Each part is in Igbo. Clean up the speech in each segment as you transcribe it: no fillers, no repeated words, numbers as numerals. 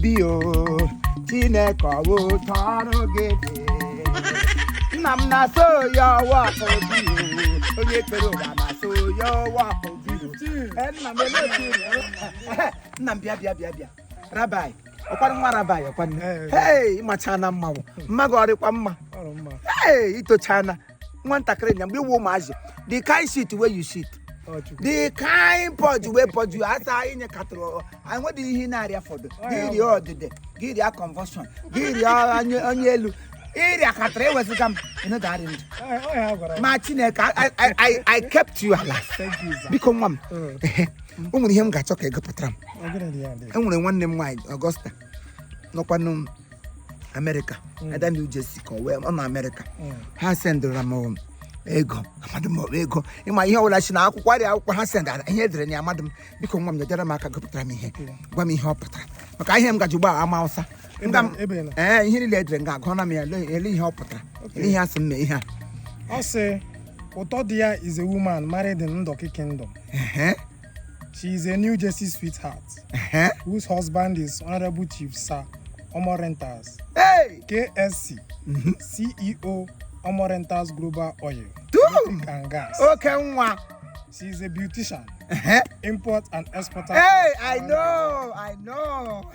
Obi o. Chineke, ọwụ otu ọrụ gị dị. Nna m na-asọ ya ọwa obi o, onye kere ụwa na-asọ ya ọwa obi o. Nna m, ele otu ị nọ? Nna m, bịa, bịa, bịa, bịa. Rabbi ọkwanụ, nwa rabbi ọkwanụ. Hei, ịmachana mmanwụ mma gị, ọrịkwa mma. Hey, itochana nwatakịrị nya mgbe iwu ụmụazị. The kind shit wey you shit, the kind purge wey purge you, asa anyị nyekatụrụ anyị nwedị ihe ị na-arịa fọdụ gị rie ọdịdị gị, rịa convulsion gị, rịa onye onye elu ịrịa katara ewezụga m ịnụdarị ndụ. Ma Chineke, I kept you alive. Biko nwa m, o nwere ihe m ga-achọ ka ị gụpụtara m. E nwere nwanne m nwaanyị Augusta nọkwanụ Amerịka, eda New Jersey ka ọ wee ọ nọ Amerịka. Ha sendịra m ego, amadị m ego ịma ihe ọbụla si na akwụkwọ arịa akwụkwọ ha sendara, ihe edere na ya amadị m. Biko nwa m, nyejere m aka gụpụtara m ihe, gwa m ihe ọ pụtara, maka ihe m gaji ugbu a ama Awụsa. Ee, ihe niile edere nga agụọna m ya. Ele ihe ọ pụtara, ele ihe a sị m mee ihe a. Ọ sị, ụtọ dị ya is a woman married in Ndoki Kingdom. She is a New Jersey sweetheart whose husband is Honorable Chief Sir Omorentas, KSC, CEO Omorentas Global Oil, Tum! Electric and Gas. Oke nwa. She is a beautician, import and exporter. Hey, I know, I know.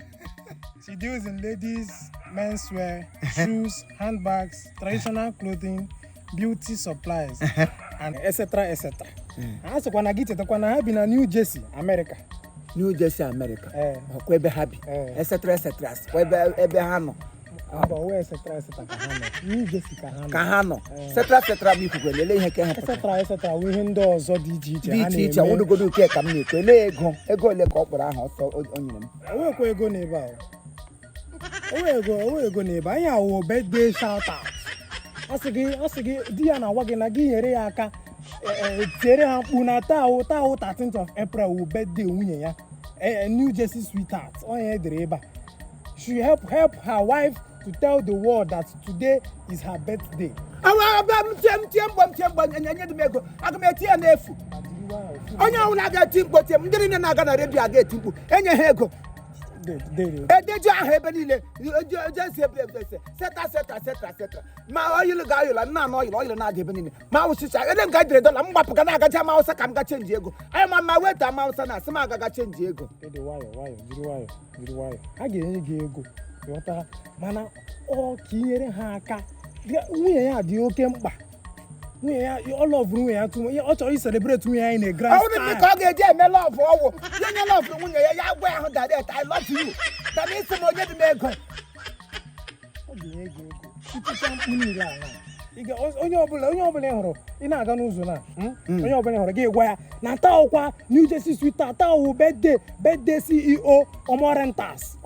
She deals in ladies, menswear, shoes, handbags, traditional clothing, beauty supplies, and etc. etc. Ha sịkwa na gị chetakwa na ha bi na New Jersey, America. New Jersey, America. Ee. Ọkwa ebe ha bi. Ee. Etc etc, kwa ebe ha nọ. Mba, owe etc etc ka ha nọ. New Jersey ka ha nọ. Ka ha nọ. Etc etc bụ ikwukwe, lelee ihe ka ha pụtara. Etc etc wụ ihe ndị ọzọ dị iche iche dị ha iche iche. na-eme. Wụdụgodo uke ka m na-ekwu, elee ego ole ka ọ kpọrọ aha ọsọ o nyere m? Onwekwa ego n'ebe a. Onwe ego, onwe ego n'ebe anyị awụ birthday shout out. Ọ sị gị di ya na-agwa gị na gị nyere ya aka tiere ha mkpu na taa wụ 13th of April wụ birthday nwunye ya, New Jersey sweetheart, onye edere ebe a. She help her wife to tell the world that today is her birthday. Awa, abịa m tie m tie mgbe m tie mgbe nye dị m ego, aga m eti ya n'efu. Onye ọbụla ga-eti mkpu tie m, ndị niile na-aga na redio aga eti mkpu, enye ha ego. Edeju ahụ ebe niile jesi ebe ebe seta seta seta seta ma oil ga oil nna anụ oil oil na-ada ebe niile ma awụsịcha ede m ga jiri dọla m gbapụ ga na-agacha ma Awụsa ka m ga change ego anyị ma weta ama Awụsa na asị m agaga change ego. Ịdị nwayọ nwayọ, jiri nwayọ, jiri nwayọ. Ha ga-enye gị ego, ghọtara? Mana ọ ka inyere ha aka. Nwunye ya dị oke mkpa. Nwunye ya, ọ loverụ nwunye ya too. Ọ chọrọ i celebrate nwunye ya in a grand Ọ bụrụ style. ka ọ ga-eji eme love, ọwụ ya nye love nwunye ya, ya gwa ya ahụ direct, "I love you," tana isi m onye dị m ego. Ọ ga-enye gị ego iticha mkpu niile a na onye ọbụla ị hụrụ, ị na-aga n'ụzọ na onye ọbụla ị hụrụ gị gwa ya na taa ọkwa New Jersey sweetheart, taa wụ birthday CEO Omorentas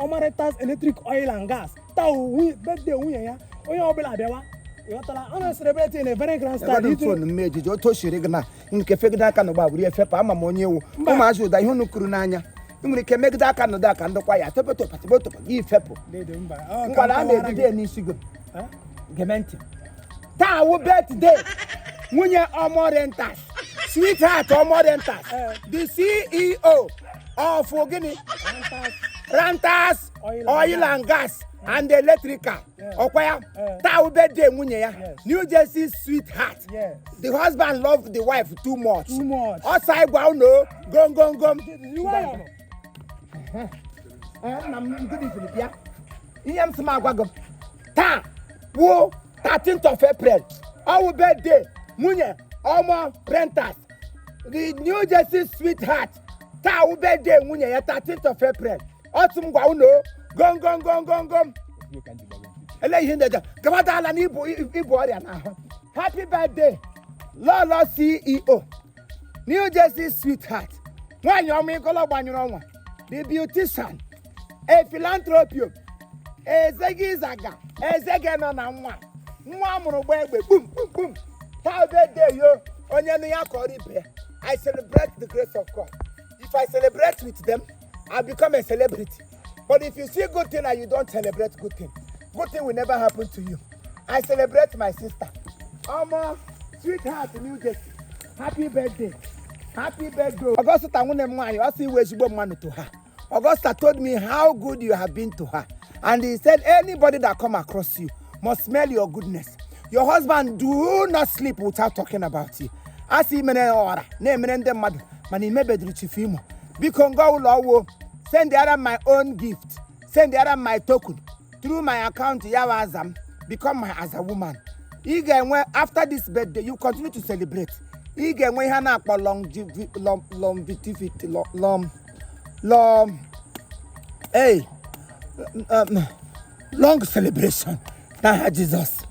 Electric Oil and Gas, taa wụ birthday nwunye ya. Onye ọbụla bịawa, ịghọtara? Ọ na-celebrate in a very grand style. Egwado m phone m ejije otu o siri gị na nke fegide aka n'ụgba were efepụ. Ama m onye ewu. Mba. Ụmụazị ụda ihe unu kuru n'anya, ị nwere ike megide aka n'ụda ka ndụkwa ya tepetopa tepetopa gị fepụ. Dede, mba. Ọ ka Ngwara a m kọwara na-edide gị. ya n'isi gị. Ha? Geme ntị, taa wụ birthday nwunye Omorentas, sweetheart Omorentas, the CEO of gịnị? Rantas. Rantas Oil and Oil and Gas and Electrical. Ọkwa ya? Taa wụ birthday nwunye ya, New Jersey sweetheart. The husband love the wife too much. Too much. Ọsọ ịgwa unu gom gom gom. Jiri nwayọọ. Ee, nna m, good evening. Bịa, ihe m sị m agwa gị, taa wụ 13th of April, ọwụ birthday nwunye Omo Rentas, the New Jersey sweetheart. Taa wụ birthday nwunye ya, 13th of April. Ọ sị m gwa unu gom gom gom gom gom. Ele ihe ndị gabata ala na ibu ọrịa n'ahụ. Happy birthday, Lọlọ CEO, New Jersey sweetheart, nwaanyị ọma ịgọlọ gbanyụrụ ọnwa, the beautician, a philanthropist, ezegizaga ezege nọ na nwa nwa amụrụ gba egbe kpum kpum kpum. Taa birthday yo, onye nụ ya kọrọ ibe ya. I celebrate the grace of God. If I celebrate with them, I become a celebrity. But if you see good thing and you don't celebrate good thing, good thing will never happen to you. I celebrate my sister Omo sweetheart, New Jersey. Happy birthday, happy birthday, Augusta, nwunye m nwaanyị. Ọ sị iwe ezigbo mmadụ to ha. Augusta told me how good you have been to her. And he said anybody that come across you must smell your goodness. Your husband do not sleep without talking about you. A sị imere ọra na-emere ndị mmadụ mana imebediri Chief Imo. Biko nga ụlọ ọwụ send ara my own gift, send ara my token through my account ya wa aza m, become my as a woman. Ị ga-enwe after this birthday, you continue to celebrate. Ị ga-enwe ihe a na-akpọ longevity, long long hey, long celebration n'aha Jizọs.